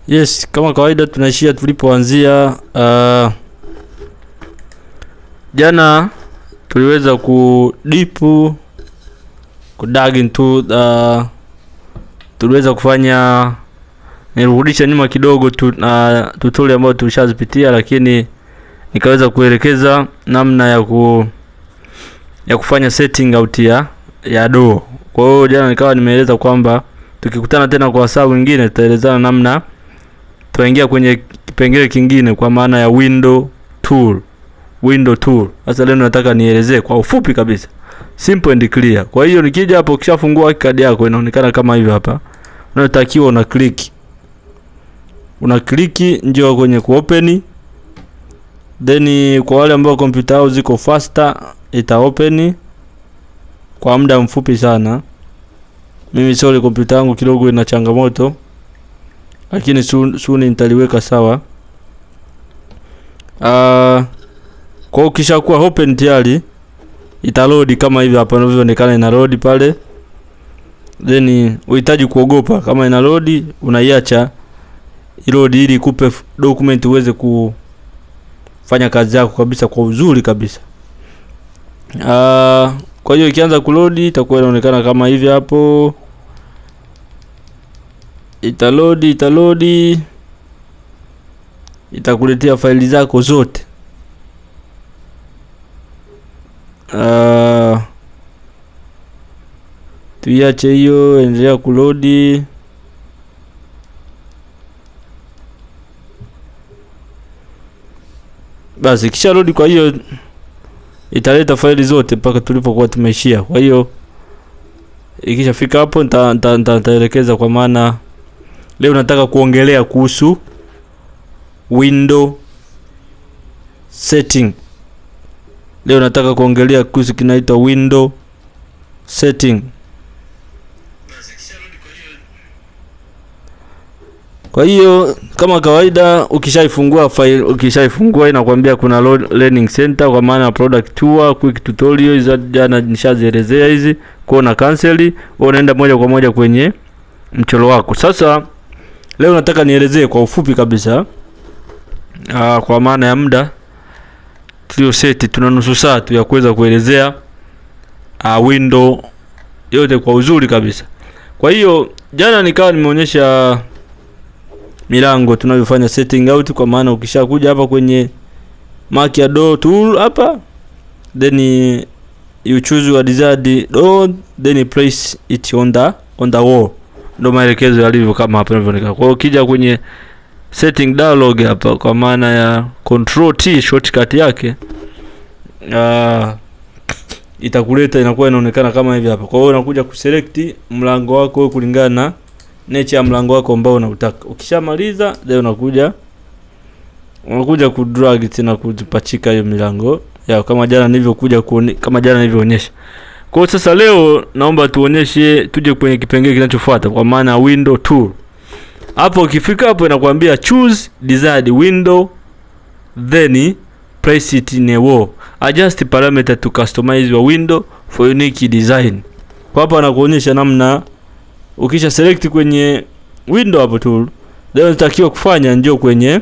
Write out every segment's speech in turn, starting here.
Yes, kama kawaida tunaishia tulipoanzia. Jana tuliweza ku deep ku dig into tuliweza kufanya, nirudisha nyuma kidogo tu tutorial ambayo tulishazipitia, lakini nikaweza kuelekeza namna ya kufanya setting out ya door. Kwa hiyo jana nikawa nimeeleza kwamba tukikutana tena kwa saa nyingine tutaelezana namna tuingia kwenye kipengele kingine kwa maana ya window tool. Window tool. Sasa leo nataka nielezee kwa ufupi kabisa. Simple and clear. Kwa hiyo nikija hapo, ukishafungua kadi yako inaonekana kama hivi hapa. Unatakiwa una click. Una click njoo kwenye ku open. Then kwa wale ambao kompyuta yao ziko faster ita open kwa muda mfupi sana. Mimi sorry, kompyuta yangu kidogo ina changamoto, lakini soon nitaliweka sawa. Kwa ukishakuwa open tayari itaload kama hivi hapa inavyoonekana, ina load pale. Then uhitaji kuogopa kama ina load, unaiacha iload ili ikupe document uweze kufanya kazi yako kabisa kwa uzuri kabisa. Kwa hiyo ikianza kuload itakuwa inaonekana kama hivi hapo. Itaload, itaload, itakuletea faili zako zote. Tuiache hiyo, endelea kuload. Basi kisha load, kwa hiyo italeta faili zote mpaka tulipokuwa tumeishia. Kwa hiyo ikishafika hapo nitaelekeza, kwa maana leo nataka kuongelea kuhusu window setting. Leo nataka kuongelea kuhusu kinaitwa window setting. Kwa hiyo kama kawaida ukishaifungua file, ukishaifungua inakwambia kuna learning center, kwa maana product tour, quick tutorial, hizo jana nishazielezea hizi. Kwa na cancel, unaenda moja kwa moja kwenye mchoro wako. Sasa leo nataka nielezee kwa ufupi kabisa, kwa maana ya muda tulio set, tuna nusu saa tu ya kuweza kuelezea window yote kwa uzuri kabisa. Kwa hiyo jana nikawa nimeonyesha milango tunavyofanya setting out, kwa maana ukishakuja hapa kwenye mark ya door tool hapa, then you choose your desired door, then you place it on the wall. Ndio maelekezo yalivyo kama hapa inavyoonekana. Kwa hiyo ukija kwenye setting dialog hapa, kwa maana ya control T shortcut yake, itakuleta, inakuwa inaonekana kama hivi hapa. Kwa hiyo unakuja kuselect mlango wako kulingana na nature ya mlango wako ambao unautaka. Ukishamaliza then unakuja ku drag tena kujipachika hiyo milango ya kama jana nilivyokuja kama jana nilivyoonyesha. Kwa hiyo sasa leo naomba tuonyeshe, tuje kwenye kipengele kinachofuata kwa maana window tool. Hapo ukifika hapo inakwambia choose desired window, then place it in a wall. Adjust parameter to customize your window for unique design. Kwa hapa anakuonyesha namna ukisha select kwenye window hapo tool, then unatakiwa kufanya njoo kwenye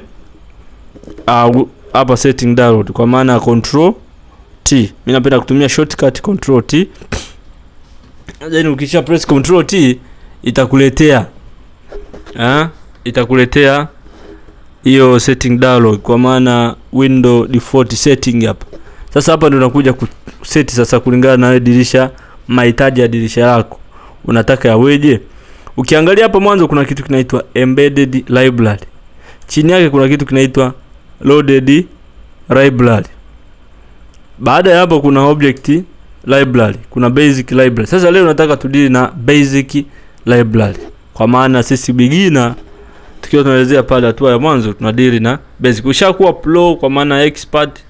hapa setting dialog, kwa maana control T. Mimi napenda kutumia shortcut control T. Then ukisha press control T itakuletea itakuletea hiyo setting dialog, kwa maana window default setting hapa. Sasa hapa ndio unakuja kuset sasa kulingana na dirisha, mahitaji ya dirisha lako unataka yaweje. Ukiangalia hapa mwanzo kuna kitu kinaitwa embedded library. Chini yake kuna kitu kinaitwa loaded library. Baada ya hapo kuna object library, kuna basic library. Sasa leo nataka tudili na basic library. Kwa maana sisi beginner tukiwa tunaelezea pale hatua ya mwanzo tunadili na basic. Ushakuwa pro kwa maana expert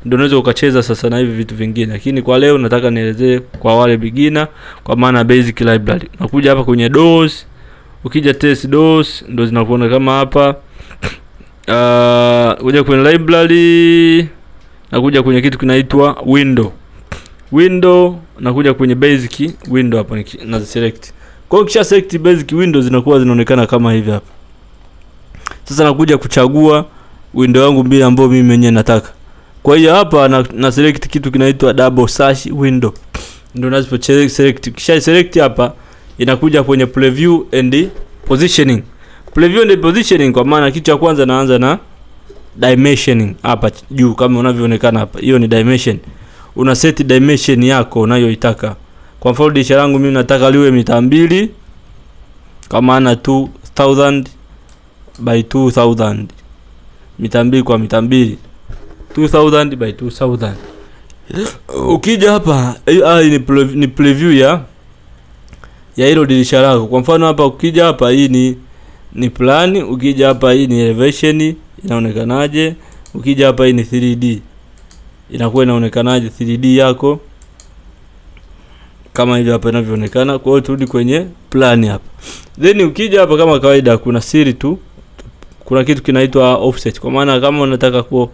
ndio unaweza ukacheza sasa na hivi vitu vingine. Lakini kwa leo nataka nielezee kwa wale beginner kwa maana basic library. Unakuja hapa kwenye doors, ukija test doors ndio zinakuona kama hapa. Kuja kwenye library, nakuja kwenye kitu kinaitwa window. Window, nakuja kwenye basic window hapa na select. Kwa hiyo kisha select basic window zinakuwa zinaonekana kama hivi hapa. Sasa nakuja kuchagua window yangu mbili ambayo mimi mwenyewe nataka. Kwa hiyo hapa na select kitu kinaitwa double sash window. Ndio unapo select. Kisha select hapa inakuja kwenye preview and positioning. Preview and positioning kwa maana kitu cha kwanza naanza na dimensioning hapa juu kama unavyoonekana hapa. Hiyo ni dimension. Una set dimension yako unayoitaka. Kwa mfano dirisha langu mimi nataka liwe mita 2, kwa maana 2000 by 2000. Mita 2 kwa mita 2. 2000 by 2000. Ukija hapa ni preview ya hilo dirisha lako. Kwa mfano hapa ukija hapa hii ni plan, ukija hapa hii ni elevation inaonekanaje, ukija hapa hii ni 3D inakuwa inaonekanaje 3D yako kama hivi hapa inavyoonekana. Kwa hiyo turudi kwenye plan hapa. Then ukija hapa kama kawaida kuna siri tu, kuna kitu kinaitwa offset. Kwa maana kama unataka ku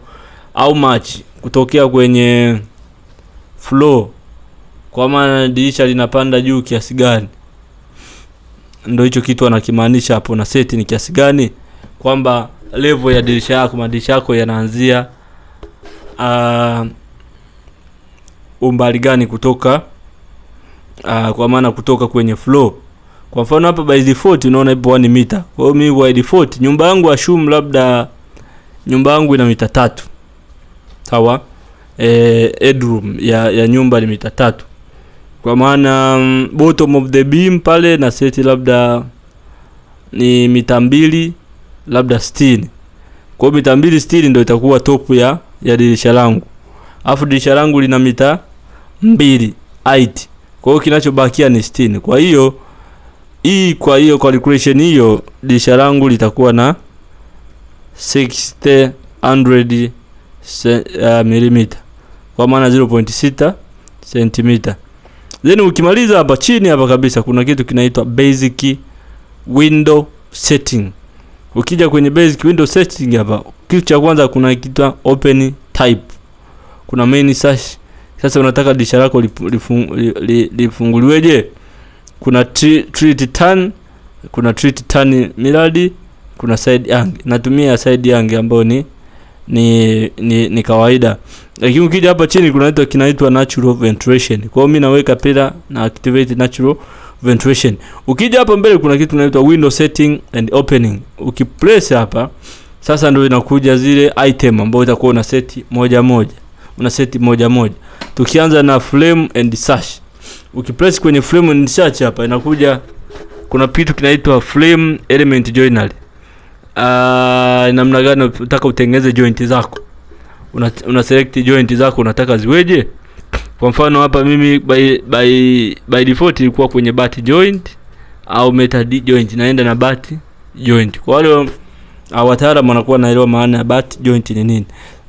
how much kutokea kwenye floor, kwa maana dirisha linapanda juu kiasi gani, ndio hicho kitu anakimaanisha hapo. Na set ni kiasi gani, kwamba level ya dirisha yako, madirisha yako yanaanzia umbali gani kutoka kwa maana kutoka kwenye floor. Kwa mfano hapa by default unaona ipo 1 meter. Kwa hiyo mimi by default nyumba yangu assume labda nyumba yangu ina mita 3. Sawa? Headroom ya nyumba ni mita 3. Kwa maana bottom of the beam pale na set labda ni mita 2 labda 60. Kwa hiyo mita 2 60 ndio itakuwa top ya dirisha langu. Alafu dirisha langu lina mita 2 height. Kwa hiyo kinachobakia ni 60. Kwa hiyo hii, kwa hiyo calculation hiyo dirisha langu litakuwa na 600 mm, kwa maana 0.6 cm. Then ukimaliza hapa chini hapa kabisa kuna kitu kinaitwa basic window setting. Ukija kwenye basic window setting hapa, kitu cha kwanza kuna kitu open type, kuna main sash. Sasa unataka dirisha lako lifunguliweje? Kuna treat turn, kuna treat turn miradi, kuna side angle. Natumia side angle ambayo ni kawaida. Lakini ukija hapa chini kuna kitu kinaitwa natural ventilation. Kwa hiyo mimi naweka pila na activate natural ventilation. Ukija hapa mbele kuna kitu kinaitwa window setting and opening. Ukipress hapa sasa ndio inakuja zile item ambayo itakuwa una set moja moja. Una set moja moja. Tukianza na frame and sash. Ukipress kwenye frame and sash hapa inakuja kuna kitu kinaitwa frame element joinery. Namna gani unataka utengeneze joint zako. Una select joint zako unataka ziweje. Kwa mfano hapa mimi by default ilikuwa kwenye butt joint au meta D joint, naenda na butt joint. Kwa wale wataalamu wanakuwa naelewa maana ya butt joint ni nini.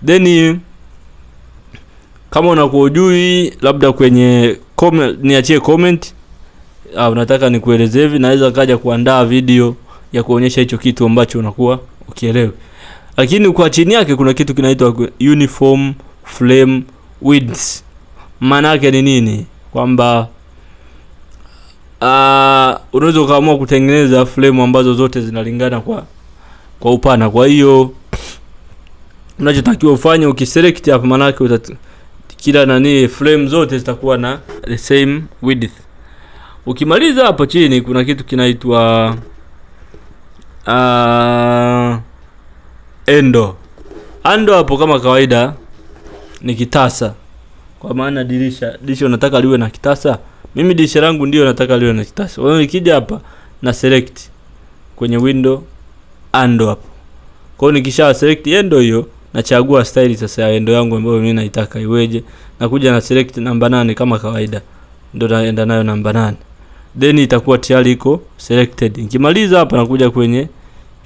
Then kama unakuwa hujui labda kwenye comment niachie comment, unataka nikuelezee hivi, naweza kaja kuandaa video ya kuonyesha hicho kitu ambacho unakuwa ukielewe. Lakini kwa chini yake kuna kitu kinaitwa uniform frame width. Maana yake ni nini? Kwamba unaweza kaamua kutengeneza frame ambazo zote zinalingana kwa upana. Kwa hiyo unachotakiwa ufanye ukiselect hapa, maana yake kila nani frame zote zitakuwa na the same width. Ukimaliza hapo chini kuna kitu kinaitwa endo. Ando hapo kama kawaida ni kitasa. Kwa maana dirisha unataka liwe na kitasa. Mimi dirisha langu ndio nataka liwe na kitasa. Kwa hiyo nikija hapa na select kwenye window ando hapo. Kwa hiyo nikisha select endo hiyo, nachagua style sasa ya endo yangu ambayo mimi naitaka iweje. Nakuja na select namba 8 kama kawaida. Ndio naenda nayo namba 8. Then itakuwa tayari iko selected. Nikimaliza hapa nakuja kwenye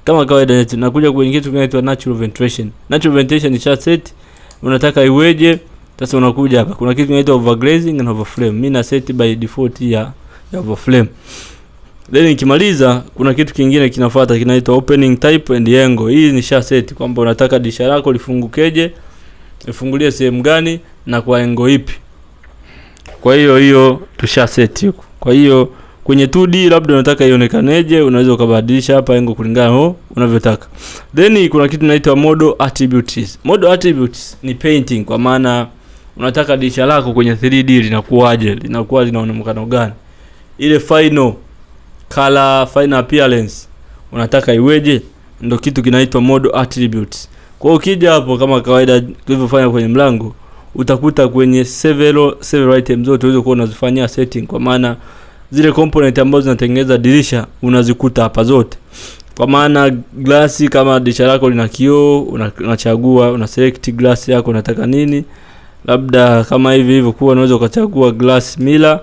kama kawaida nakuja kwenye kitu kinaitwa natural ventilation. Natural ventilation ni set unataka iweje. Sasa unakuja hapa kuna kitu kinaitwa overglazing na overframe. Mimi na set by default ya overframe. Then nikimaliza kuna kitu kingine kinafuata kinaitwa opening type and angle. Hii ni set kwamba unataka dirisha lako lifungukeje, lifungulie sehemu gani na kwa angle ipi. Kwa hiyo hiyo tusha set huko. Kwa hiyo Kwenye 2D labda unataka ionekaneje, unaweza ukabadilisha hapa angle kulingana na unavyotaka. Then kuna kitu kinaitwa model attributes. Model attributes ni painting, kwa maana unataka dirisha lako kwenye 3D linakuwaje, linakuwa lina muonekano gani, ile final color, final appearance unataka iweje, ndio kitu kinaitwa model attributes. Kwa hiyo ukija hapo kama kawaida tulivyofanya kwenye mlango, utakuta kwenye several items zote unaweza kuwa unazifanyia setting, kwa maana zile component ambazo zinatengeneza dirisha unazikuta hapa zote. Kwa maana glasi, kama dirisha lako lina kioo, unachagua, una select glass yako unataka nini, labda kama hivi hivyo kwa unaweza ukachagua glass mirror.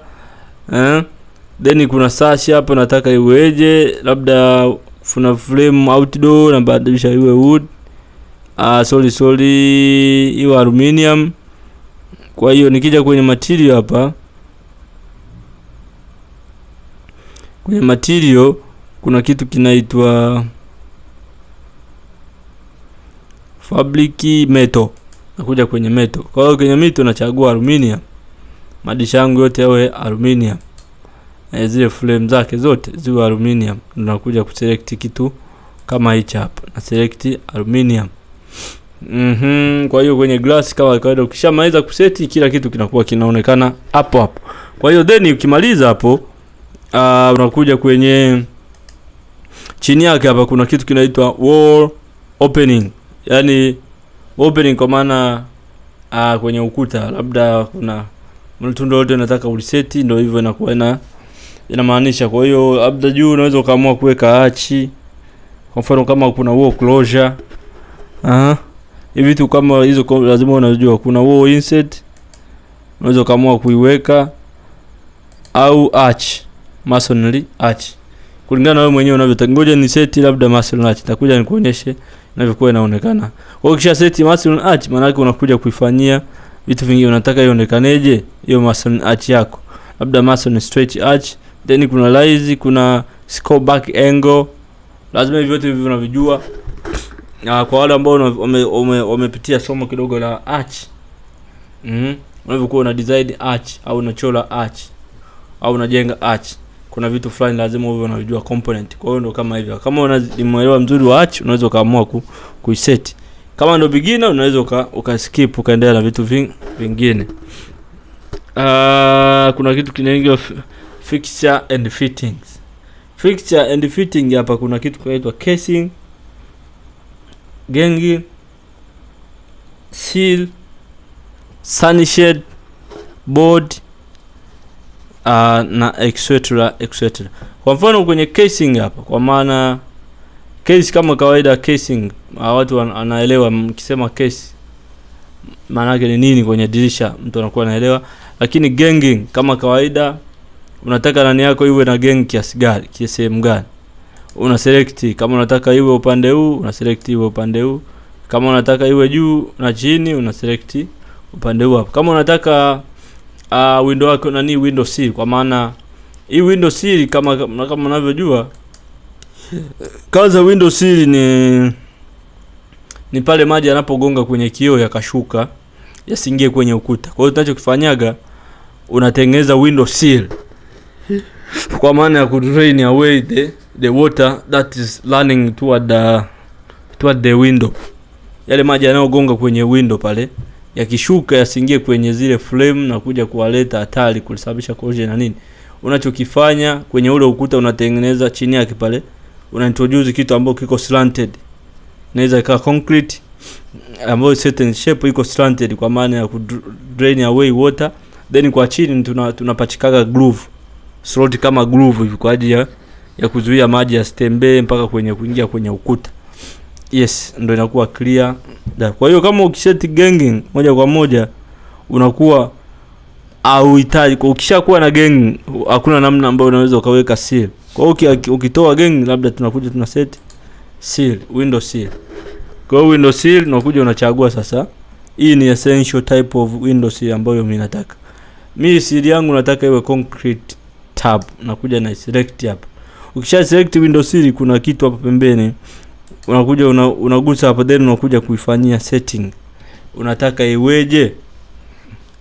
Then kuna sash hapa nataka iweje, labda kuna frame outdoor na badilisha iwe wood, sorry iwe aluminium. Kwa hiyo nikija kwenye material hapa, kwenye material kuna kitu kinaitwa fabric metal. Nakuja kwenye metal. Kwa hiyo kwenye metal nachagua aluminium. Madirisha yangu yote yawe aluminium. Zile frame zake zote ziwe aluminium. Nakuja kuselect kitu kama hichi hapa. Na select aluminium. Kwa hiyo kwenye glass kama kawaida ukishamaliza kuseti kila kitu kinakuwa kinaonekana hapo hapo. Kwa hiyo then ukimaliza hapo, unakuja kwenye chini yake hapa kuna kitu kinaitwa wall opening. Yaani opening kwa maana kwenye ukuta labda kuna mtundo wote unataka uliseti, ndio hivyo inakuwa inamaanisha. Kwa hiyo labda juu unaweza ukaamua kuweka arch, kwa mfano kama kuna wall closure. Hivi vitu kama hizo lazima unajua. Kuna wall inset unaweza ukaamua kuiweka, au arch, masonry arch, kulingana na wewe mwenyewe unavyotaka. Ngoja ni seti labda masonry arch, nitakuja nikuonyeshe inavyokuwa inaonekana. Kwa hiyo kisha seti masonry arch, maana yake unakuja kuifanyia vitu vingine. Unataka ionekaneje hiyo masonry arch yako, labda masonry stretch arch. Then kuna rise, kuna score back angle, lazima hivi vyote hivi unavijua. Kwa wale ambao wamepitia somo kidogo la arch, unavyokuwa una design arch au unachora arch au unajenga arch, kuna vitu fulani lazima uwe unavijua component. Kwa hiyo ndio kama hivyo. Kama unaelewa mzuri wa arch unaweza ukaamua kuiset. Kama ndio beginner unaweza uka skip ukaendelea na vitu vingine. Kuna kitu kinaitwa fixture and fittings. Fixture and fitting hapa kuna kitu kinaitwa casing, ganging, seal, sunshade, board, na etc etc. Kwa mfano kwenye casing hapa, kwa maana case kama kawaida casing, watu wanaelewa mkisema case maana yake ni nini kwenye dirisha, mtu anakuwa anaelewa. Lakini ganging kama kawaida unataka nani yako iwe na gang kiasi gani, kiasi sehemu gani, una select. Kama unataka iwe upande huu una select iwe upande huu, kama unataka iwe juu na chini una select upande huu hapa. Kama unataka window yako nani window seal, kwa maana hii window seal kama unavyojua kazi ya window seal ni pale maji yanapogonga kwenye kioo yakashuka yasiingie kwenye ukuta. Kwa hiyo tunachokifanyaga unatengeneza window seal kwa maana ya ku drain away the water that is running toward the window. Yale maji yanayogonga kwenye window pale yakishuka yasiingie kwenye zile frame na kuja kuwaleta hatari, kusababisha corrosion na nini. Unachokifanya kwenye ule ukuta unatengeneza chini yake pale, una introduce kitu ambacho kiko slanted. Inaweza ikawa concrete ambayo certain shape iko slanted kwa maana ya ku drain away water. Then kwa chini tunapachikaga groove, slot kama groove hivi kwa ajili ya kuzuia maji yasitembee mpaka kwenye kuingia kwenye ukuta. Yes, ndio inakuwa clear. Kwa hiyo kama ukiseti ganging moja kwa moja unakuwa hauhitaji. Ukishakuwa na gang hakuna namna ambayo unaweza ukaweka seal. Kwa hiyo ukitoa gang labda tunakuja tuna set seal, window seal. Kwa hiyo window seal unakuja unachagua sasa hii ni essential type of window seal ambayo mimi nataka. Mimi seal yangu nataka iwe concrete tab. Nakuja na select hapa. Ukisha select window seal kuna kitu hapa pembeni. Unakuja unagusa hapa, then unakuja kuifanyia setting. Unataka iweje?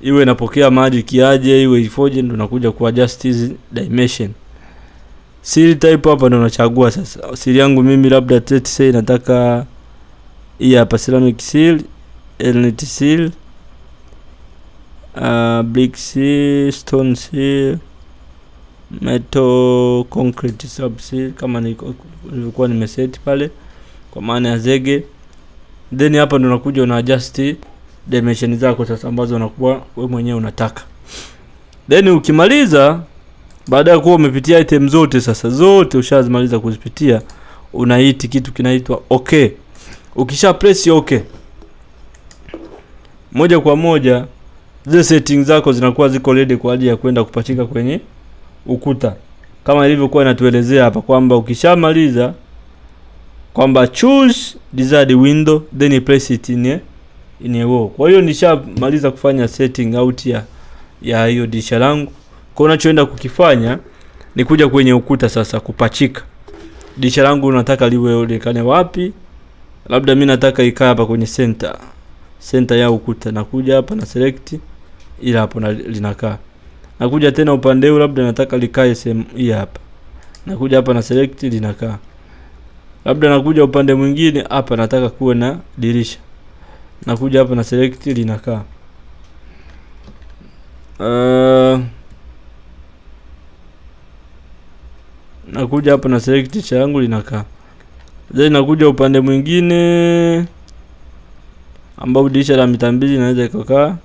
Iwe inapokea maji kiaje, iwe ifoje, ndio unakuja ku adjust hizi dimension. Sill type hapa ndo unachagua sasa. Sill yangu mimi labda let's say nataka hii hapa, ceramic sill, LNT sill, brick sill, stone sill, metal concrete sub sill, kama nilikuwa nimeset pale kwa maana ya zege. Then hapa ndo unakuja una adjust dimension zako sasa ambazo unakuwa wewe mwenyewe unataka. Then ukimaliza, baada ya kuwa umepitia item zote sasa, zote ushazimaliza kuzipitia, unaiti kitu kinaitwa okay. Ukisha press okay, moja kwa moja zile settings zako zinakuwa ziko ready kwa ajili ya kwenda kupachika kwenye ukuta, kama ilivyokuwa inatuelezea hapa kwamba ukishamaliza kwamba choose desired window then you place it in a wall. Kwa hiyo nishamaliza kufanya setting out ya hiyo dirisha langu. Kwa unachoenda kukifanya ni kuja kwenye ukuta sasa kupachika dirisha langu. Nataka liwe onekane wapi? Labda mimi nataka ikae hapa kwenye center ya ukuta. Nakuja hapa na select, ila hapo na linakaa. Nakuja tena upande huu, labda nataka likae sehemu hii hapa. Nakuja hapa na select, linakaa. Labda nakuja upande mwingine hapa, nataka kuwe na dirisha. Nakuja hapa na select, linakaa. Nakuja hapa na select dirisha yangu, linakaa. Then nakuja upande mwingine ambao dirisha la mita 2 inaweza ikakaa.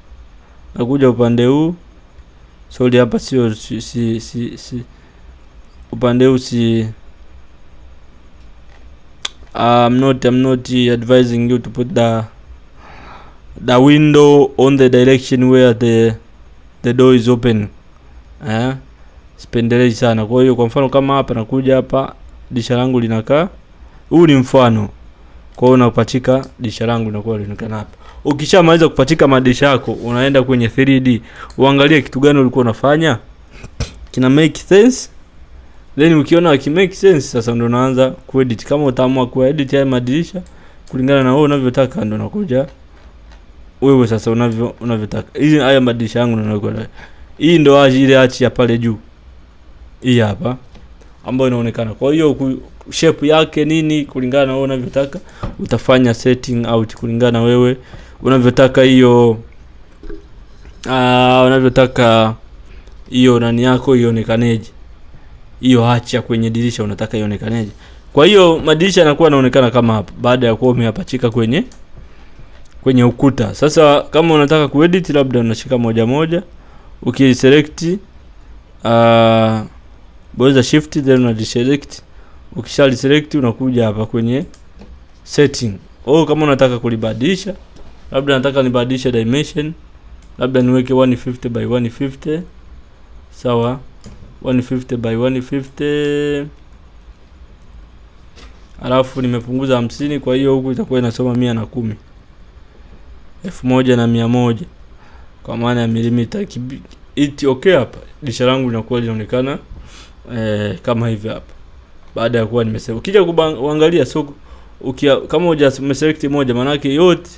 Nakuja upande huu, sorry hapa sio si upande huu si, I'm not advising you to put the window on the direction where the door is open. Sipendelei sana. Kwa hiyo kwa mfano kama hapa nakuja hapa dirisha langu linakaa. Huu ni mfano. Kwa hiyo unapachika dirisha langu linakuwa linaonekana hapa. Ukishamaliza kupachika madirisha yako, unaenda kwenye 3D. Uangalie kitu gani ulikuwa unafanya kina make sense. Then ukiona ki make sense sasa ndio unaanza kuedit. Kama utaamua kuedit haya madirisha kulingana na wewe unavyotaka, ndio unakuja wewe sasa unavyotaka. Hizi haya madirisha yangu ndio nayo. Hii ndio ile arch ya pale juu. Hii hapa ambayo inaonekana. Kwa hiyo shape yake nini kulingana na wewe unavyotaka utafanya setting out kulingana wewe unavyotaka hiyo, unavyotaka hiyo nani yako ionekaneje, hiyo hacha kwenye dirisha unataka ionekaneje. Kwa hiyo madirisha yanakuwa yanaonekana kama hapa baada ya kuwa umeyapachika kwenye ukuta. Sasa kama unataka kuedit, labda unashika moja moja, ukiselect bonyeza shift then unadeselect. Ukishaliselect unakuja hapa kwenye setting. Au kama unataka kulibadilisha, labda nataka nibadilishe dimension, labda niweke 150 by 150. Sawa, 150 by 150. Alafu nimepunguza 50, kwa hiyo huku itakuwa inasoma 110. 1100 kwa maana ya milimita. Iti okay hapa. Dirisha langu linakuwa linaonekana kama hivi hapa. Baada ya kuwa nimesave. Ukija kuangalia so kama hujaselect moja, maana yake yote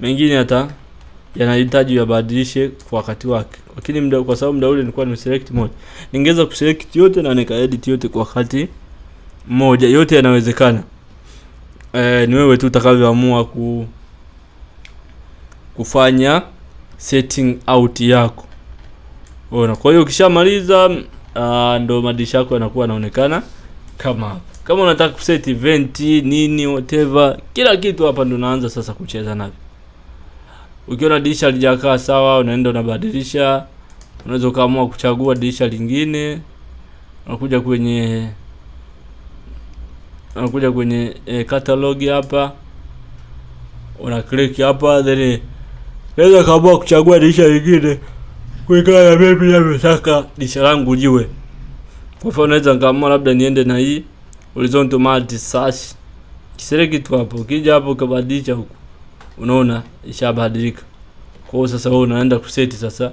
mengine hata yanahitaji yabadilishe kwa wakati wake. Lakini muda, kwa sababu muda ule nilikuwa nimeselect moja, ningeweza kuselect yote na nikaedit yote kwa wakati mmoja. Yote yanawezekana. Ni wewe tu utakavyoamua kufanya setting out yako. Ona, kwa hiyo ukishamaliza ndo madirisha yako yanakuwa yanaonekana kama hapa. Kama unataka kuset event nini whatever, kila kitu hapa ndo unaanza sasa kucheza navyo. Ukiona dirisha halijakaa sawa, unaenda unabadilisha. Unaweza kaamua kuchagua dirisha lingine. Unakuja kwenye catalog hapa. Una click hapa then unaweza kaamua kuchagua dirisha lingine kulingana na mimi ninavyotaka dirisha langu liwe. Kwa mfano naweza nikaamua labda niende na hii horizontal multi sash. Kiselect tu hapo, ukija hapo ukabadilisha huku, unaona ishabadilika. Kwa hiyo sasa wewe unaenda kuseti sasa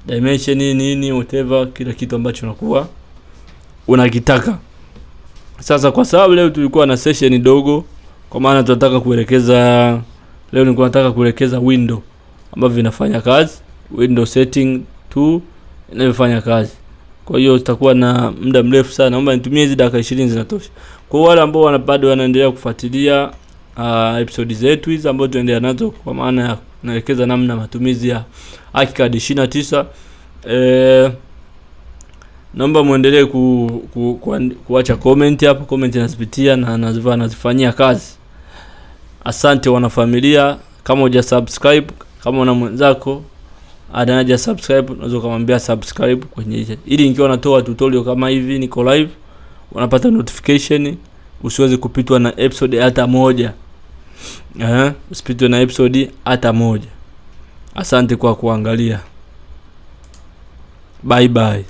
dimension nini whatever, kila kitu ambacho unakuwa unakitaka. Sasa kwa sababu leo tulikuwa na session dogo, kwa maana tunataka kuelekeza, leo nilikuwa nataka kuelekeza window ambavyo vinafanya kazi, window setting 2 inavyofanya kazi. Kwa hiyo tutakuwa na muda mrefu sana. Naomba nitumie hizi dakika 20 zinatosha. Kwa wale ambao bado wanaendelea kufuatilia episode zetu hizi ambazo tunaendelea nazo, kwa maana ya naelekeza namna matumizi ya ArchiCAD 29, naomba muendelee kuacha comment hapo. Comment nazipitia na nazifanyia kazi. Asante wanafamilia. Kama huja subscribe, kama una mwenzako anaja subscribe, unaweza kumwambia subscribe kwenye hii, ili nikiwa natoa tutorial kama hivi niko live, unapata notification, usiweze kupitwa na episode hata moja. Usipitwe na episode hata moja. Asante kwa kuangalia. Bye bye.